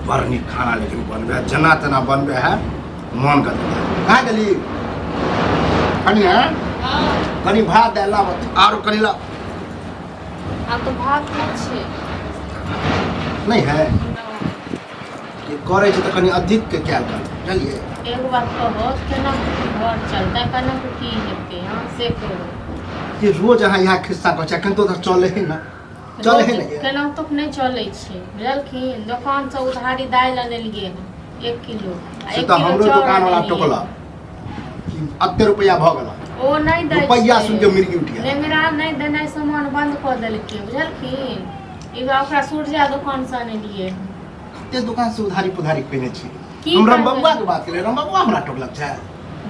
बड़ नीक खाना लेकिन बनबै है, जेना तेना बनबै है मन कर कहाँ गेली कनि है कनि भात दालि लाबऽ आरो कनि ला। आब तऽ भात नहि छै। नहि है कि करै छै तऽ कनि अधिक के कयल कर, बुझलियै? एगो बात कहबो, केना घर चलतै, केना की हेतै? हँ, से कहू। कि रोज अहाँ इएह खिस्सा कहै छै? एखन तो तऽ चलै है ने, चलै है ने। केना तो नहि चलै छै, बुझलखिन? दोकानसँ उधारी दालि अनलियै हन 1 किलो आ से 1 तऽ किलो हमरो चाउर दोकान वाला अनलियै। टोकलक कि एते रुपैआ भऽ गेल। ओ नहि दै रुपैआ छै। सुनि के मिर्गी उठि गेल। नेंगरा नहि देनाइ सामान बंद कऽ देलकै, बुझलखिन? ई बार ओकरा सूर्या दोकानसँ अनलियै हन। कते दोकान से उधारी पुधारी कयने छी। की हम करबै? रामबबुआ के बात केलियै, रामबबुआ हमरा टोकलक छै।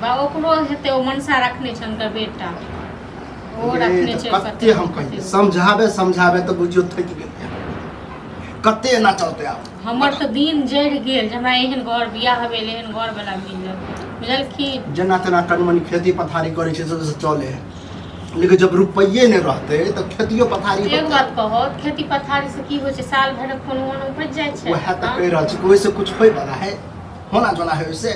बा, ओकरो हेतै। ओ मनसा रखने छै हुनकर बेटा, ओ ये रखने तऽ छै। कते हम कहियै, समझाबे समझाबे तऽ बुझियौ थकि गेलियै। कते एना चलते आब? हमर तऽ दिन जरि गेल जे हमरा एहन घर बियाह भेल, एहन घर वाला मिलल, बुझलखिन? जेना तेना कनि मनि खेती पथारी करै छै से चले है, लेकिन जब रुपैये नहि रहतै तऽ खेतियो पथारी एक होतै? बात कहो, खेती पथारी से की होइ छै? साल भरि कोनो ओन उपजि जाइ छै। वएह तऽ हँ? कहि रहल छी कि ओहिसँ कुछ होय वाला है, होना जोना है ओहिसे?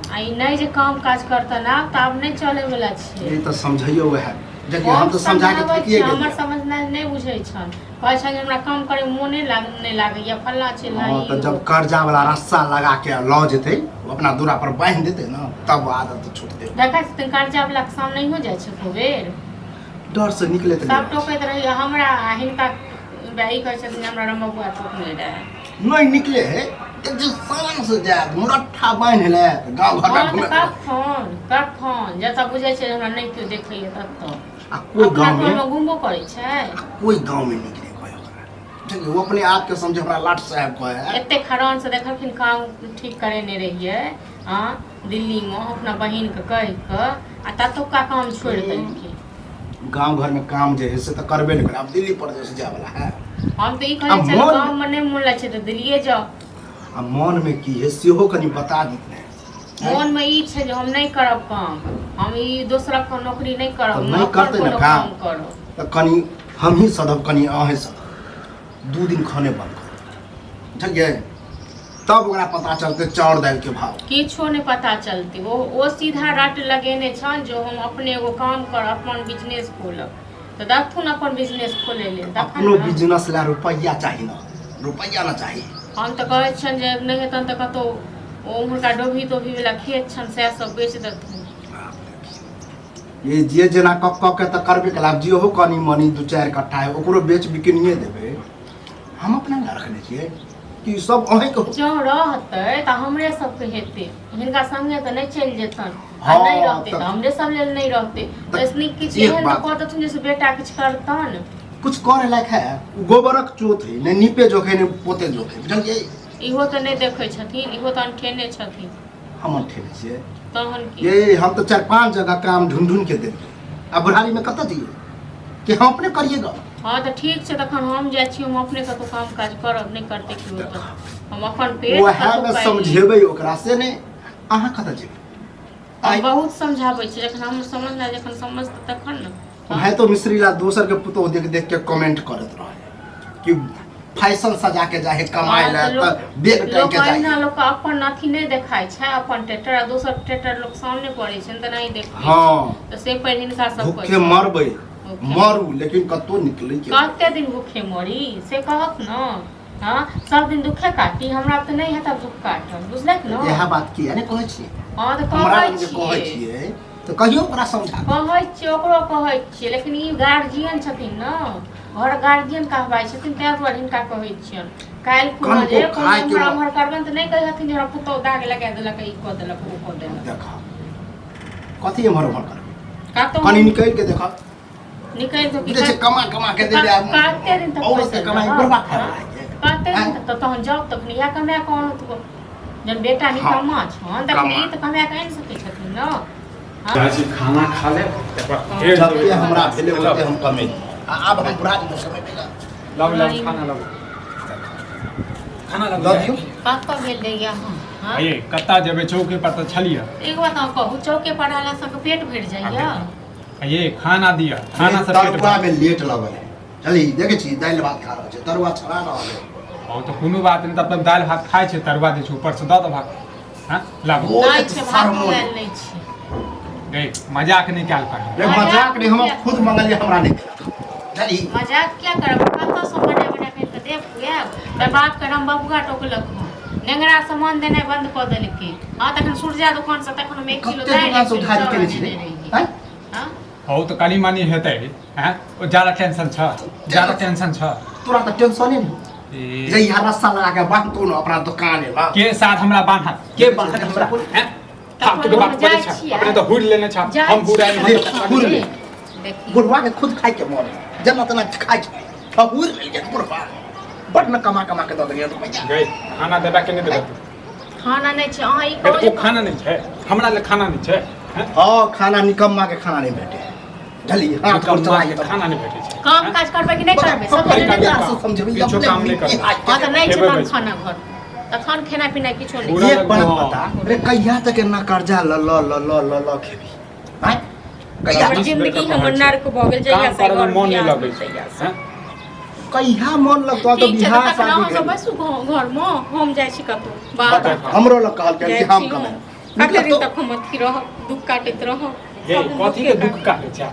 आ ई नहि जे काम काज करतन आब तऽ आब नहि चले वाला छै। ई तऽ समझैयो वएह देखियौ, हम तऽ समझा के समझाबै थकिए छियै, हमर गेलियै। समझनाइ नहि बुझै छन। कहै छन जे हमरा काम करे मोने लाग नहि लागैया, फल्ला चिल्ला। हँ, ई तऽ ओ। जब कर्जा वाला रस्सा लगा के लऽ जेतै, ओ अपना दूरा पर बान्हि देतै ने, तब आदत छूटतै। देखै छथिन, कर्जा वाला के सामने नहियो जाइ छै एको बेर। डर से निकलैत नहि सब रहै छै। टोकैत रहैया हमरा आ हिनका। ई कहै छथिन जे हमरा रमबुआ टोकने रहै। नहि निकले है एक जे शान से जायत, मुरट्ठा बान्हि लेत, गाँव घर में हँ तऽ घूमे। कखन कखन जतऽ बुझै छै जे हमरा नहि केओ देखैया ततऽ। आ कोई अपना गाँव में घरमे घुमबो करै छै। कोई गाँव में निकले कहे ओकरा, ठीक है, वो अपने आप के समझे हमरा लाट साहब कहे है। एते खरान से देखलखिन, काम ठीक करेने रहियै हँ दिल्लीमे अपना बहिनके कहि कऽ, आ ततुका काम छोड़ि देलखिन। गाँव घर में काम जे है से तऽ करबे नहि करे, आब दिल्ली परदेश जाय वाला है। हम तऽ ई आ कहै छलियै, गाँवमे नहि मोन लागै छै तऽ दिल्लीए जाउ। आ मन में की है सेहो कनि बता दित ने। मोनमे ई छै जे हम नहि करब काम, हम ई दोसरक नौकरी नहि करब, तऽ हम नहि अपन करतै ने कोनो काम। काम करब। तऽ कनि हमही सधब, कनि अहें सधब, 2 दिन खाने बंद कर, बुझलियै? तब ओकरा पता चलतै चाउर दालि के भाव। किछो नहि पता चलतै। ओ सीधा रट लगेने छन जो हम अपने एगो काम करब, अपन बिजनेस खोलब। तऽ देखथुन अपन बिजनेस खोलै लेल तखन अपनो ने। बिजनेस लए रुपैआ चाही ने, रुपैआ ने चाही। हम तऽ कहै छियनि जे नहि हेतनि तऽ कतहु ओ हुनका डोभी तोभी वला खेत छनि, सएह सब बेच देथुन। ये जे जेना कऽ कऽ के तऽ करबे केला। आब जेहो कनि मनि 2-4 कट्ठा है, ओकरो बेच बिकिनिए देबै। हम अपना लए रखने छियै कि सब अहींके हो? जँ रहतै तऽ हमरे सबके हेतै, हिनका संगे तऽ नहि चलि जेतनि। आ नहि रहतै तऽ हमरे सब लेल नहि रहतै। तऽ तऽ नीक किछु एक एहन बात- कऽ देथुन जे से बेटा किछु करतनि। कुछ करे लायक है? गोबरक चोत है, नहि नीपे जोखे नहि पोते जोखे, बुझलियै? इहो तऽ नहि देखै छथिन, इहो तऽ अनठेने छथिन। हम अनठेने छियै? तहन की? ये हम तऽ 4-5 जगह काम ढूंढ ढूंढ के देलियै। आ बुढ़ारी में कतऽ जइयै कि हम अपने करिएगा? हँ, तऽ ठीक छै, तखन हम जाइ छी, हम अपने कतहु काम काज करब। नहि करतै केओ तऽ हम अपन पेट वएह कतहु मे पालि लेब। समझेबै ओकरा से नहि, अहाँ कतऽ जेबै? हम आइ बहुत समझाबै छी। जखन हम समझना, जखन समझतै तखन ने। है तो मिश्री ला दोसर के पुतोह देख देख के कमेंट करत रहे कि फैशन सजा के जाहे कमाए हँ, ला तऽ लोक- तऽ बैग टांग लोक के जाए। अहिना लोक अपन अथी नहि देखाइ छै, अपन ट्रैक्टर आ दोसर ट्रैक्टर लोक सामने पड़ै छै तऽ नहि देखै छै। तऽ से पर हिनका सबके भूखे छै। मरबै। भूखे मरू, लेकिन कतौ निकलै के कते दिन भूखे मरी से कहत ने? हँ, सब दिन दुखे काटी? हमरा तऽ नहि हेतै दुख काटल, बुझलक ने? इएह बात किया ने कहै छियै? हँ, तऽ हमरा कहै लग जे कहै छियै। छियै तऽ कहियो ओकरा समझा। कहै छियै, ओकरो कहै छियै, लेकिन ई गार्जियन छथिन ने, घर गार्जियन कहबाइ छथिन, ताहि दुआरे हिनका कहै छियनि। काल्हि खुना कनिको जे कोनो खायके एम्हर ओम्हर करबनि तऽ नहि कहै हथिन जे हमरा पुतहु दाग लगा देलक, ई कऽ देलक, ओ कऽ देलक। देखा, कथी एम्हर ओम्हर करबै? कतहु कनि निकलि के देखऽ। निकलि कऽ की? बुझै छै, कमा कमा के देबै आब। कते दिन तक औरत के पैसा कमाई देब? बुढ़बा खाय हँ? वाला है। कते दिन आँय? तक? तऽ तहन जाउ तखन इएह कमा कऽ आनत गो। जब बेटा निकम्मा छन तखन कमा। ई तऽ कमा कऽ आनि सकै छथिन ने? हँ? जाइ छी, खाना खा ले, तकर बाद फेर जते जेबै। हमरा भेलै ओते हम कमेली, आ आब हम बुढ़ा जेबै, कमेबै ने। लाउ लाउ, खाना लाउ, खाना लाउ। दऽ दियौ। कतऽ गेल रहियै अहाँ? हँ? आइए कतऽ जेबै, चौके पर तऽ छलियै। एक बात अहाँ कहू, चौके पर रहला सँ पेट भरि जाइया? आइए खाना दिअ, खाना से पेट तरुआ में लेट लगल है। चली, देखै छी दालि भात खा रहल छै, तरुआ छना रहल है। ओ तऽ कोनो बात नहि, तब तक दालि भात खाइ छै, तरुआ दै छै ऊपरसँ, दऽ देबहक। हँ, लाबू। ओ नहि तऽ छै, भात सरमोन। दालि नहि छै। गे, मजाक नहि कयल कर। रे मजाक नहि, हम खुद मंगलियै, हमरा नहि देलक, बुझलही? मजाक क्या करब? कतऽसँ बना बना कऽ देब, खुआएब? तऽ बापके राम बबुआ टोकलक हँ, नेंगरा सामान देनाइ बन्द कऽ देलकै। हँ, तखन सूर्या दोकानसँ तखन हम 1 किलो कते दालि दुकान 1 से किलो उधारी चाउर केने छी अनने रे? रहियै। आँय? हँ। हौ, तऽ कनि मनि हेतै। हैं, ओ ज्यादा टेंशन छ, ज्यादा टेंशन छ। तोरा तऽ टेंशने नहि। ए, जहिया रस्सा लगा के बान्हतो न अपना दुकान एला। के साथ हमरा बान्हत? के बान्हत हमरा? हैं, फालतू के तखन बात हम बजै जाइ छ। छियै। अपने तऽ हुड़ लेने छ। जाइ हम हुड़ आयल। छियै। देख, हुड़ ले। देखी। बुढ़वा के खुद खाय के मन है, जेना तेना खाय छै। हुड़ लेलियै बुढ़वा बड न कमा कमा के दऽ देलियै रुपैआ। गई, खाना देबा के नहि देबा तू? खाना नहि छै, अहाँ ई गई, कहू तऽ जे ओ खाना नहि छै? हमरा लए खाना नहि छै? हैं? हँ, खाना निकम्मा के खाना नहि भेटे, बुझलियै? हाथ गोड़ निकम्मा चलाइ के खाना नहि भेटै छै। काम काज करबै कि नहि करबै? सब करबै। नहि करबै। समझबै। किछो काम नहि करबै। हँ, तऽ नहि छै खेबै तहन बैस। खाना घर, तखन खेनाइ पिनाइ किछो नहि। पूरा एक बात लगभग। बता रे, कहिया तक एना कर्जा ल ल ल ल ल ल खेबी? आँय, कहिया हमर तक? जिंदगी बेर हमर कहै छै। नर्क भऽ गेल जहिया काम से करऽमे घर मन नहि बियाह लगै भेल छै। तहिया से। हैं? कहिया मन लगतो? तो ठीक छै, बियाह तऽ तखन शादी अहाँ सब भेल। बैसू घरमे, हम जाइ छी कतहु बाहर। बता। हमरो लग कहलकै जाइ कि हम छी कमाएब। कते दिन तो तक हम अथी रहब, दुख काटैत रहब? गे, सब दिन कथी के दुखे दुख काटै छै?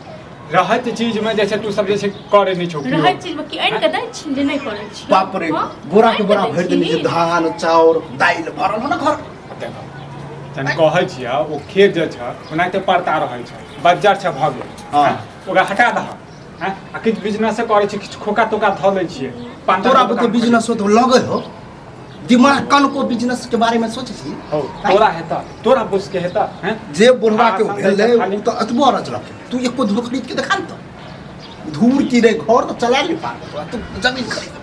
रहैत चीज में जे छै तू सब जे छै करे नहि छौ। रहैत चीज मे की आनि कऽ दै छी जे नहि करै छी? बाप रे, हँ? बोरा के आनि बोरा कऽ दै भरि देने छी? छै, धान चाउर दालि भरल हो ने घर। देखो, जहन कहै छियै ओ खेत जे छै ओनाहिते पड़ता रहै छै, बज्जर छै, भऽ गेल। हँ। हँ, ओकरा हटा दह। हँ, आ किछु बिजनेस करै छै, किछु खोका तोका धऽ लै छियै पाँच तोरा टा बुते दोकान। बिजनेस हो तो लगे हो दिमाग, कनको बिजनेस के बारे में सोचे छी? हौ, तोरा हेतऽ? तोरा बुझ के हेतऽ? हैं? जे बुढ़वा के हाँ, भेल रहे, खाली- ओ तऽ एतबो रचलक, तू एको धूर खरीद के देखा ने। तऽ धूर की रे, घर तऽ चला नहीं पार तोरा, तू जमीन खरीद।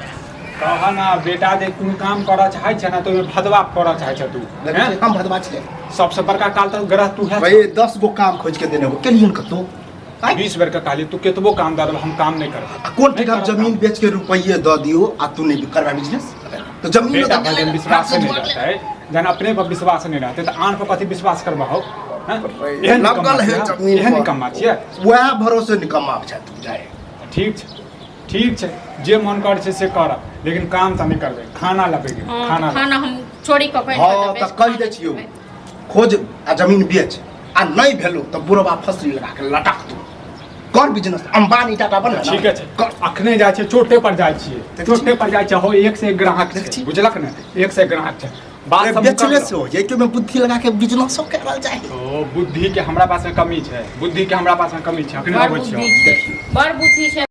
कह ना बेटा, जे कोनो काम करऽ चाहै छै ने तऽ ओहिमे भदवा करऽ चाहै छै तू। देखै हैं? छी, हम भदवा छियै? सबसँ बड़का काल तऽ ग्रह तू है। भाई, 10 गो काम खोज के देने हो, केलियन कतौ? आँय? 20 बेर के कहली, तू केतबो काम दऽ देबह, हम काम नहि करब। आ कोन नहि ठीक, हम करब जमीन काम। बेच के रुपये दऽ दियो आ तू नहीं करबा बिजनेस तो जमीन बेटा पर जहन विश्वास नहि रहतै, जहन अपने पर विश्वास नहि रहतै तऽ आन पर कथी विश्वास करबह हौ? हैं? एहन लगल निकम्मा है छियै? जमीन एहन पर। निकम्मा छियै? वएह भरोसे निकम्मा छै तू जाए। ठीक छै, ठीक छै, जे मन करै छै से करब, लेकिन काम तऽ नहि करबै। खाना लबै हँ, खाना। तऽ खाना हम चोरी कऽ कऽ आनि हँ कऽ देबै। तऽ कहि दै छियौ, खोज आ जमीन बेच, आ नहि भेलो तऽ बुढ़वा फसरी लगा के लटक। तू कर बिजनेस, अंबानी टाटा बन। ठीक छै। कर। अखने जाइ छियै, चोटे पर जाइ छियै। देखै चोटे पर जाइ छियै हौ, एक से एक ग्राहक देखै छै। छी। बुझलक ने, एक से एक ग्राहक छै। बात अरे सब बेचले मुकरलक। से हो जाए कि बुद्धि लगा के बिजनेसो करल चाही। ओ बुद्धि के हमरा पास में कमी छै, बुद्धि के हमरा पास में कमी छै। अखने बड़ अबै छियौ। बुद्धि छै, बड़ बुद्धि छै।